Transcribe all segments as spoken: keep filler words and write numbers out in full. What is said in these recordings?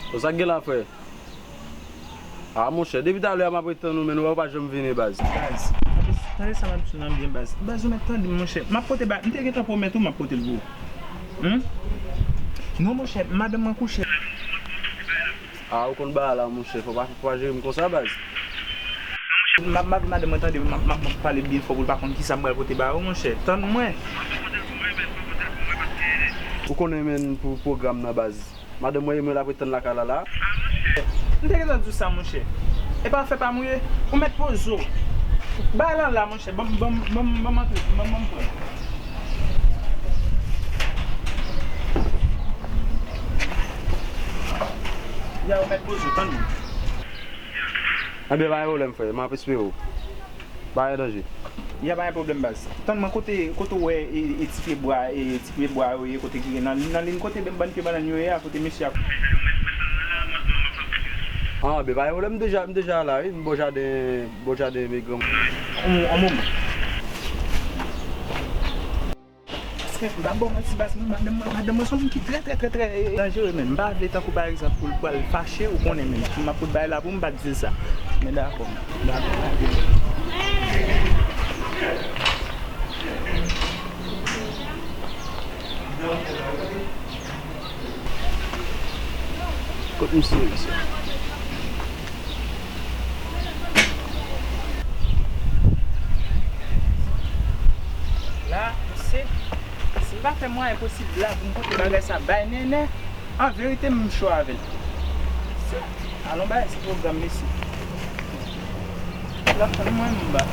Bon, sa k gen la, frè? A, monchè, depi talè a m ap ret tann ou, men ou wè ou pa janm vini, baz. Baz, tande sa m ap di w nan byen, baz. Baz, ou mèt tande m, monchè. M ap pote ba, m te gentan pwomèt ou m ap pote l pou ou. Hum? Non, monchè, madanm mwen kouche. A, ou konn bagay la, monchè. Fò pa, fò pa jere m konsa, baz. M ap, m ap, madanm mwen tande, m ap, m ap, m ap pale byen fò pou l pa konn kisa m pral pote ba ou, monchè. Tann mwen. Ou konnen, men, pou pwogram nan, baz. Madanm mwen, mwen l ap ret tann lakay la, la. M te gentan di w sa, monchè. E pa fè pa mouye. Ou mèt poze w. Bay lan la, monchè. Ban m, ban m, ban m, ban m antre. Ban m, ban m pran. Ya, ou mèt poze w, tann mwen. Anben, pa gen pwoblèm, frè. M ap espere w. Pa gen danje. Ya, pa gen pwoblèm, baz. Tann mwen, kote, kote w wè, e, e ti pye bwa, e ti pye bwa yo ye, kote ki nan, nan liy kote bann pye bannann yo ye a, kote mesye a. Anben, pa gen pwoblèm, m deja, m deja la, wi. M bò jaden, bò jaden, men gran. On, on moman. Paske m pa ba w manti, baz, non, madanm mwen, madanm mwen se yon moun ki trè, trè, trè, trè, e, danjere, men. M pa vle tankou, pa egzanp, pou l pral fache, ou konnen, men. M ap fout bay la pou m pa t di l sa. Men dakò, dakò. Kot misye ye, mesye? La, misye, si m pa fè mwayen posib la pou m pote bagay sa bay Nènè, an verite, m cho avè l. Alon bay se pwogram, mesye. L ap tann mwen, m ba.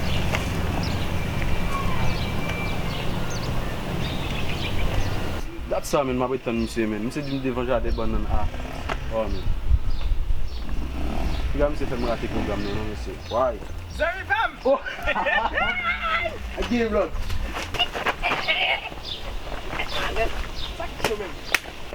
Dat sa, men, m ap ret tann misye, men. Misye di m devan jaden bannann a. Oh, men. Piga misye fè m rate pwogram nan, non, mesye. Way. Zanmi pa m! Oh! Ak gen blòd. Sa k cho, men?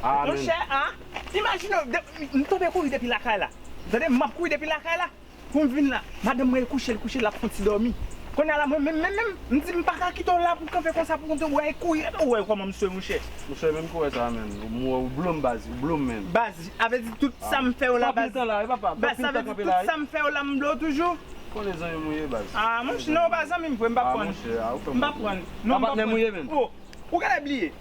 Ah, men. Monchè, ah, imajine w, de, m tonbe kouri depi lakay la. Tande, m ap kouri depi lakay la. Pou m vin la, madanm mwen kouche, l kouche, l ap fon ti dòmi. Kounye a la, mwen menm, menm, menm, m di m pa ka kite w la pou w kanpe konsa pou kont ou, wè, kouri, epi w wè kòman m swe, monchè. Monchè, menm kou wè sa, menn. Ou, ou blo m, baz, ou blo m, menn. Baz, avè di tout sa m fè w la, baz. Baz, avè di tout sa m fè w la, m blo w toujou. Konnen zanmi m ou ye, baz. Ah, monchè, non, ou pa zanmi m vre, m p ap pran. Ah, monchè, ah, ou fè m. M p ap pran. Non, m p ap pran. Pa patnè m ou ye, menn. Oh. Ou genlè bliye.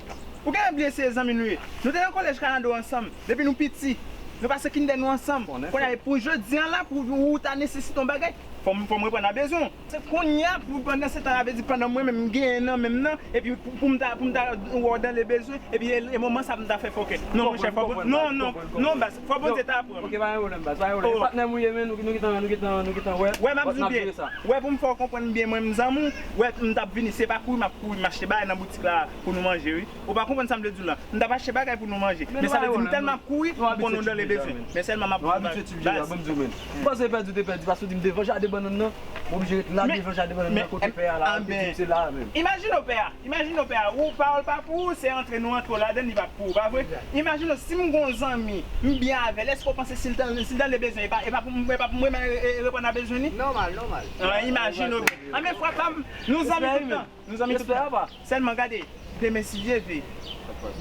Ou genlè bliye se zanmi nou ye. Nou te nan kolèj Kanado ansanm. Depi nou piti. Nou pase kindè nou ansanm. Kounye a, pou jodi an la, pou ou ta nesesite yon bagay, fò m, fò m reprann a bezwen w. Se kounye a, pou pandan se tan, sa vle di pandan mwen menm m genyen nan men m nan, epi pou, pou m ta, pou m ta wè w dan le bezwen, epi e, e moman sa pou m ta fè fòkè. Non, monchè, fò, non, non, non, baz, fò Bondye ta pran m. Ok, pa gen pwoblèm, baz, pa gen pwoblèm. Oh. Patnè m ou ye, menn, nou, nou gentan, nou gentan, nou gentan wè. Wè, m ap di w byen. Wè, pou m fè w konprann byen, mwen, m zanmi w, wè, m t ap vini, se pa kouri m ap kouri, m achte bagay nan boutik la pou nou manje, wi. Ou pa konprann sa m vle di w la. M t ap achte bagay pou nou manje. Men sa vle di, m tèlman ap kouri, m konn nou dan le bezwen. Men sèlman m ap di w, baz. M abitye ti byen la, ban m di w, menn. M panse pèdi w te pèdi, paske w di m devan jaden bannann nan, m oblije ret la devan jaden bannann nan, kote pè a la, epi se la menm. Imajine w pè a, imajine w pè a, ou pawòl pa pou ou, se antre nou antre w ladann, li pa pou ou, pa vre? Imajine w, si m gen yon zanmi, m byen avè l, èske w panse si l dan, si l dan le bezwen, e pa, e pa pou m, e pa pou mwen, e, e, reponn a bezwen li? Nòmal, nòmal. An, imajine w byen. An, men frè pa m, nou zanmi tout tan. Nou zanmi tout tan. Sèlman gade, demen si Dye ve,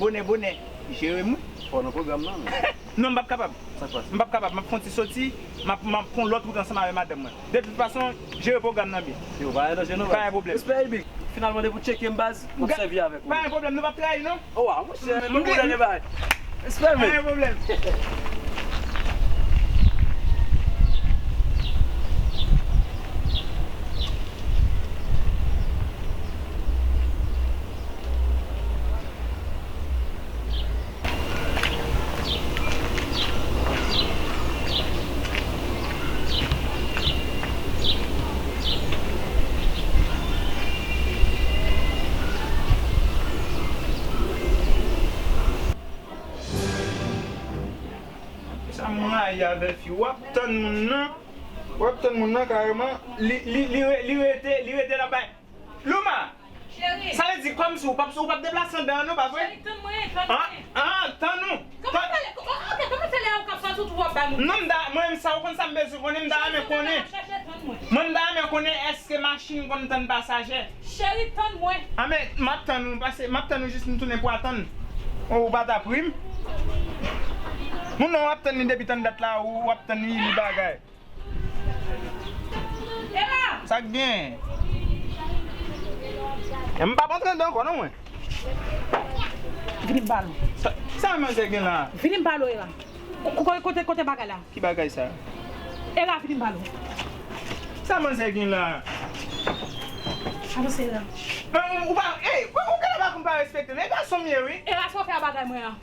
bonè, bonè, jere m wi. Fò nan pwogram nan, men. Non, m p ap kapab. Sa k pase? M p ap kapab. M ap fè yon ti soti, m ap, m ap pran lòt wout ansanm avè madanm mwen. De tout fason, jere pwogram nan byen. Yo, pa gen danje non, baz. Pa gen pwoblèm. Respè, Ebi. Finalman, depi w tcheke m, baz, m ap sèvi avèk ou. Pa gen pwoblèm, nou p ap trayi, non? Oh, waw, monchè, men nou moun dènye bagay. Respè, men. Pa gen pwoblèm. Sa m rayi avè fi, w ap tann moun nan, w ap tann moun nan kareman, li, li, li re-, li rete, li rete la bay. Luma! Cheri! Sa vle di kòmsi ou p ap, ou p ap deplase anndan an non, pa vre? Cheri, tann mwen, tann mwen. Ah, ah, tann ou. Kòman fè lè, ok, kòman fè lè ou k ap sòti ou twò ba moun? Non, m ta, mwen menm sa, ou konn sa m bezwen konnen, m ta renmen konnen. Mwen, m ta renmen konnen èske machin konn tann pasaje? Cheri, tann mwen. Ah, men, m ap tann ou, pase, m ap tann ou jis m tounen pou atann. Ou pa t ap ri m? Moun nan w ap tann li depi tann dat la, ou w ap tann li, li bagay. Sa k gen? E m p ap antre anndan ankò non mwen. Vini m pale w. Sa, sa manzè gen la? Vini m pale w, Era. Ko-, ko-, kote, kote bagay la? Ki bagay sa? Era, vini m pale w. Sa manzè gen la? Avanse, Era. Men ou, ou pa, ey, ou, ou genlè pa konn pa respekte m. E gason m ye, wi. Era, sa w fè a bagay mwen an?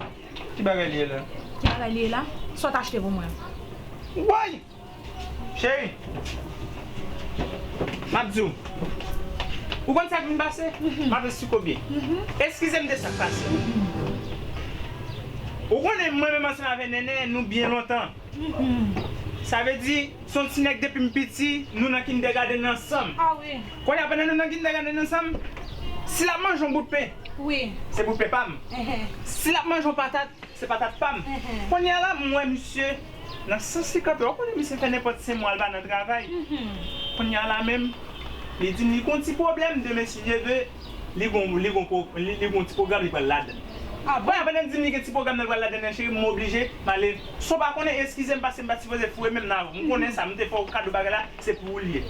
Ki bagay li ye la? Ki bagay li ye la? Sa w t achte pou mwen an? Woy! Cheri, m ap di w, ou konn sa k vin pase? M ap esplike w byen. Eskize m de sa k pase. Ou konnen mwen menm ansanm avè Nènè, nou byen lontan. Sa vle di, se yon ti nèg depi m piti, nou nan kindègadenn ansanm. Kounye a, pandan nou nan kindègadenn ansanm, si l ap manje yon bout pen, se bout pen pa m. Si l ap manje yon patat, se patat pa m. Kounye a la, m wè misye nan sans li kanpe. Ou konnen misye fè nenpòt senk mwa l pa nan travay. Kounye a la menm, li di m li gon ti pwoblèm, demen si Dye vle, li gon, li gon, li, li gon ti pwogram li pral ladann. Kounye a, pandan l di m li gen ti pwogram nan l pral ladann nan, cheri, m oblije, m ale. Si w pa konnen, eskize m, paske m pa t sipoze foure men m nan avè w. M konnen sa, m te fè w kado bagay la, se pou ou l ye.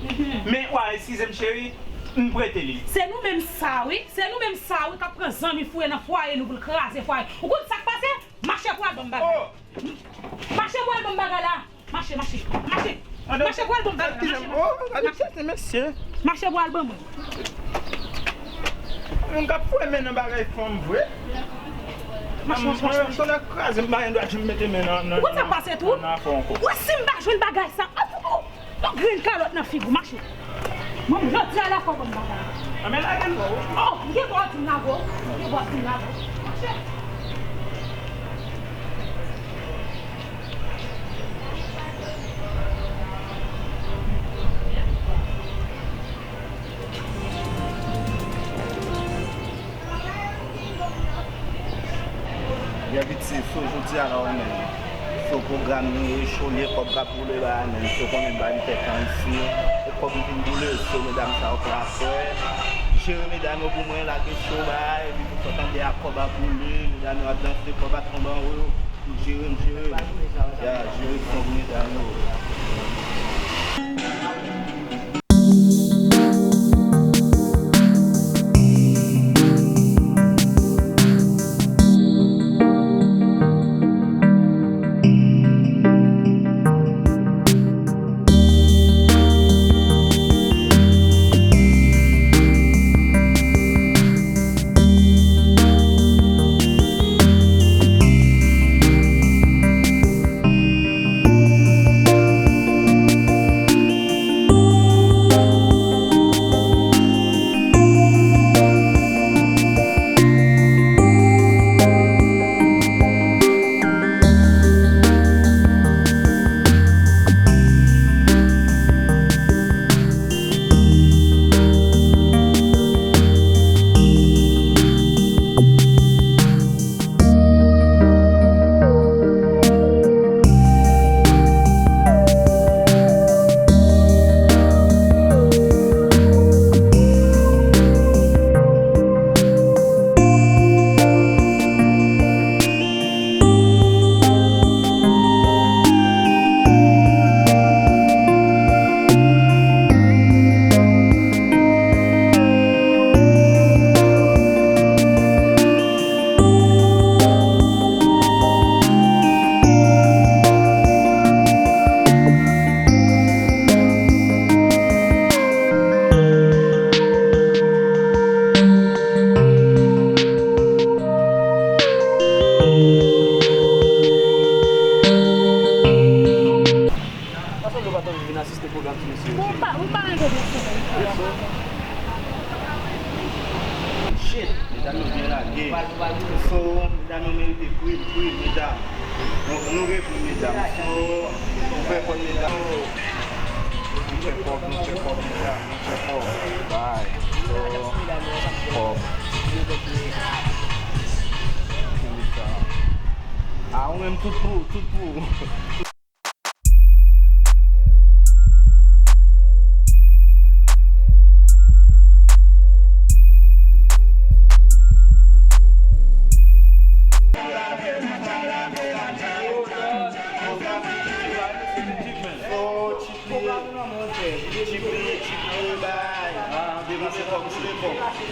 Men, wa, eskize m, cheri, m prete li. Se nou menm sa, wi. Se nou menm sa, wi, k ap pran zanmi foure nan fwaye nou pou l kraze fwaye. Ou konn sa k pase? Mache pou al ban m bagay. Mache pou al ban m bagay la. Mache, mache, mache. Mache pou al ban m bagay la. Mache pou al ban mwen. Mache pou al ban mwen. Moun k ap foure men nan bagay fanm vre. Mache, mache, mache. Mwen, si w kraze m, m pa gen dwa di m mete men nan, nan, nan afè w ankò. Ou konn sa k pase tou? Ou wè si m pa jwenn bagay sa. Yon grenn kalòt nan figi w, mache. Mwen, jodi a la fò w ban m bagay. Anben lage m. Oh, m gen bò di m lage w. M gen bò di m lage w. Mache. Byen pitit, so jodi a la w menm. So pwogram nou ye cho, lye kòb k ap boule la a menm. So konnen m pa vin fè tan isi. E kòb m vin boule, so medam sa yo k la frè. Jere medam yo pou mwen, lage cho bay, epi pou fè tande a kòb ap boule, medam yo ap danse, kòb ap tonbe anwo. Jere m, jere m. Ya, jere son pou medam yo. Sa sanble w pa t anvi vin asiste pwogram ti mesye yo, cheri. Bon, m pa, m pa renmen pwogram sa. Shit, medam yo byen lage. So, medam yo merite pri, pri, medam. Nou, nou gen pri, medam. So, nou fè kòb, medam. Nou fè kòb, nou fè kòb, medam. Nou fè kòb. Bay. So, kòb. Kenbe sa. A, ou menm tout pou, tout pou.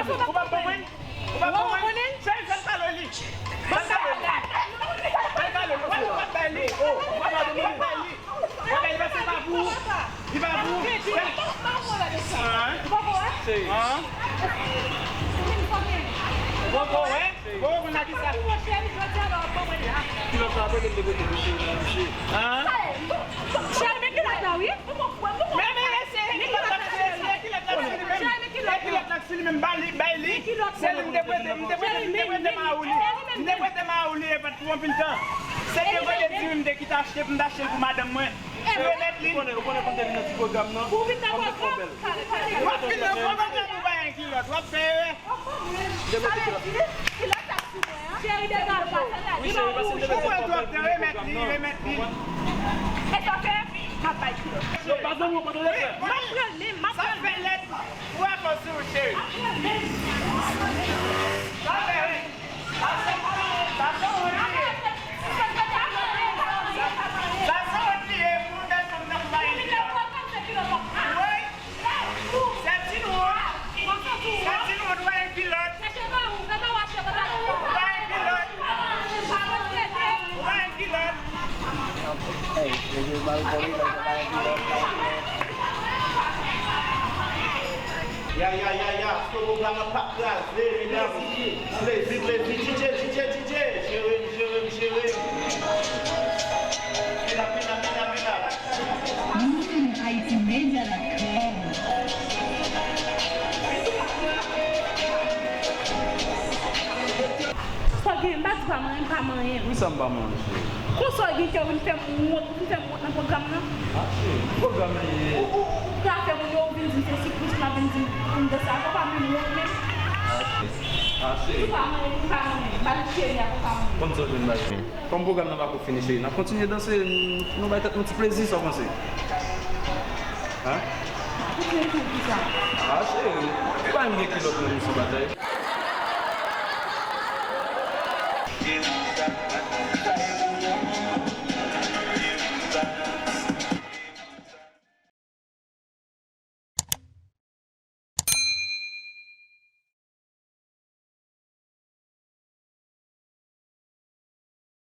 Ou p ap ban mwen? Ou p ap ban mwen? Cheri, fè l kado li. Fè l kado li. Fè l kado li. Ou p ap bay li. Ou p ap bay li. Ou p ap bay li paske li pa pou ou. Li pa pou ou. Fè l. An? An? Ou poko wè? Ou poko wè? Ou poko konn nan ki sa? Kilòt la, kote m te pote pou cheri la, mesye? An? Cheri, men kilòt la, wi. Men, men, men, se kilòt la, se kilòt la, se li menm. Se kilòt la, se li menm. Ba li, bay li. Se li m te prete, m te prete, m te prete Mauli. M te prete Mauli, e pa t pou anpil tan. Se te vre li di m te kite achte, pou m t achte l pou madanm mwen. Remèt li. Ou konnen, ou konnen pou m te vin nan ti pwogram nan. Pou vin nan pwogram. W ap vin nan pwogram la pou bay yon kilòt. W ap fè erè. Sa vle di, kilòt ap sou mwen an. Cheri, degaje w. Ou wè l twòp tan, remèt li, remèt li. E sa fè, m ap bay kilòt. Yo, pa zanmi w, pa tande frè. M ap pran l menm, m ap pran l menm. Sa fè lèd. Ou wè fòs sou ou, cheri. M ap pran l menm. Sa fè, wi. Sa se wont li ye. Sa se wont li ye pou yon gason k ap bay kilòt. Wi. Sètin wont. Sètin wont, wè yon kilòt. Wè yon kilòt. Wè yon kilòt. Ya, ya, ya, ya, Sobo Glam nan p ap kraze, medam. Plezi, plezi, D J, D J, D J. Jere m, jere m, jere m. Medam, medam, medam, medam. Haiti Media dot com. Sa w gen, m pa di w pa manyen, m pa manyen. Wi, sa m pa manyen, cheri. Konsa w gen kè w vin fè m wont, vin fè m wont nan pwogram nan? Ah, cheri, pwogram li ye. Ou, ou, ou ka fè moun yo vin di m se sipriz pou n ap vin di m pou m danse avè w, pa menm wont menm. Ah, cheri. Ah, cheri. Ou pa manyen, ou pa manyen. Ba l cheri a, ou pa manyen. Konn sa w vin bay. Kòm pwogram nan pako fini, cheri, n ap kontinye danse, n-, nou bay tèt nou ti plezi, sa w panse? Hein? Ou fè tou kisa? Ah, cheri, ou pa menm gen kilòt menm sou batay.